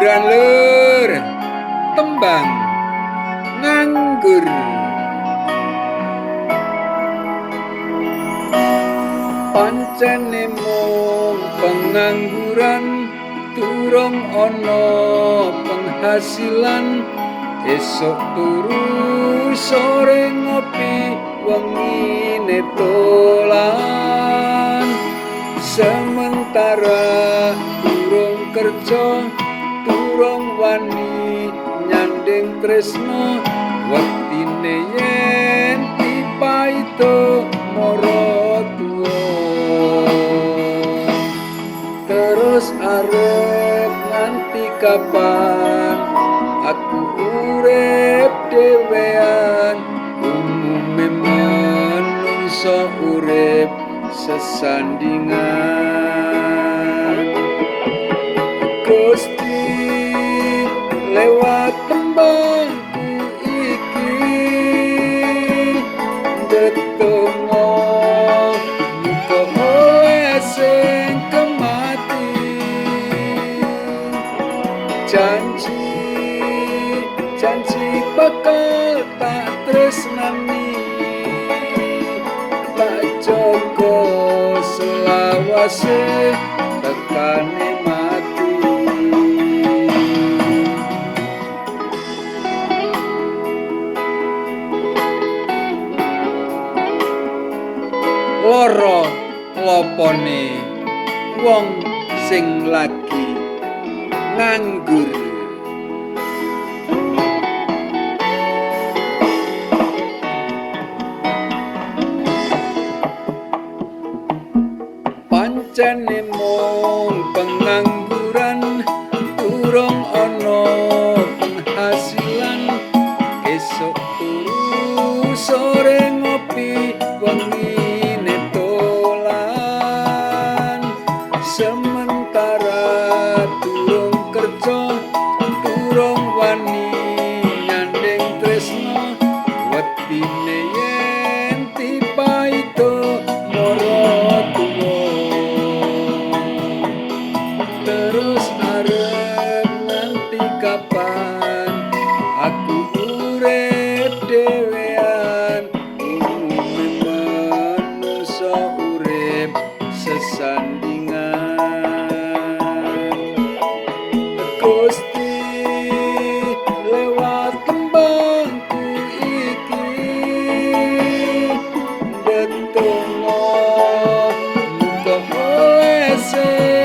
Pengangguran lur, tembang nganggur. Pancene mung pengangguran, durung ana penghasilan. Esuk turu sore ngopi, wengine dolan. Sementara durung kerja, durung wani nyanding tresno. Wektine yen dipaito mara tuwa, terus arep nganti kapan aku urip dhewean. Umume manungsa urip sesandingan. Gusti lewat tembangku iki ndedonga muga oleh sing kemati. Janji janji bakal tak tresnani, tak jaga selawase tekane mati. Loro lopone wong sing lagi nganggur. Pancene mung pengangguran, durung ana penghasilan. Esuk turu sore ngopi, wengine dolan. Sementara durung kerja, durung wani nyanding tresno. Wektine yen dipaito mara tuwa, terus arep nganti kapan aku urip dhewean. Umume manungsa urip sesandingan. Gusti lewat tembangku iki ndedonga muga oleh sing